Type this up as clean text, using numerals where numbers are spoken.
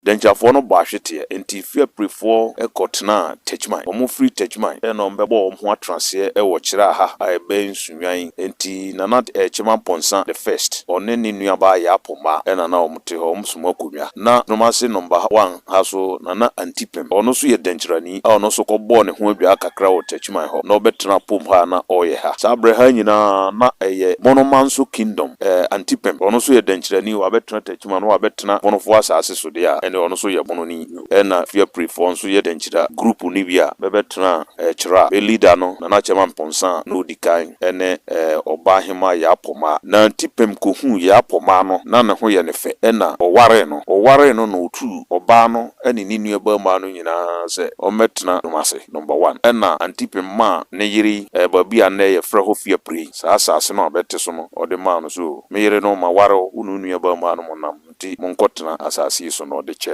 Dɛnkyirafoɔ no bɔ ahweteɛ, enti Fiaprefoɔ kɔtenaa Techiman. Wɔfiri Techiman na wɔbɛbɔɔ wɔn ho atenaseɛ wɔ Kyerɛ ha a ɛbɛn Sunyani. Enti Nana Kyema Mpɔnsa the First, ɔne ne nuabaa Yaa Pomaa na na wɔte hɔ, wɔsom akonnwa. Na Nomase Number One ha so, Nana Antipem, ɔno nso yɛ Dɛnkyirani a ɔno nso kɔbɔɔ ne ho adwaa kakra wɔ Techiman hɔ na ɔbɛtenaa Pom ha a na ɔreyɛ ha. Saa berɛ ha nyinaa na ɛyɛ Bonomanso Kingdom. Antipem, ɔno nso yɛ Dɛnkyirani, wabɛtena Techiman na wabɛtena Bonofoɔ asaase so deɛ a, ɛnneɛ ɔno nso yɛ Bononi. Ɛna Fiaprefoɔ nso yɛ Dɛnkyira group no bi a bɛbɛtenaa Kyerɛ a bɛ leader no, Nana Kyɛma Mpɔnsa a na ɔdi kan ne Ɔbaahemaa Yaa Pomaa. Na Antipem kɔhuu Yaa Pomaa no, na ne ho yɛ no fɛ, ɛna ɔwaree no. Ɔwaree no na ɔtuu ɔbaa no ne ne nuabarimaa no nyinaa sɛ wɔmmɛtena Domase, Number One. Ɛna Antipem maa ne yere yi baabi a nnɛ yɛfrɛ hɔ Fiapre, saa asaase no a bɛte so no, ɔde maa no sɛ, O, me yere no, maware wo, wo ne wo nuabarimaa no monam, nti monkɔtena asaase yi so, na ɔde kyɛɛ.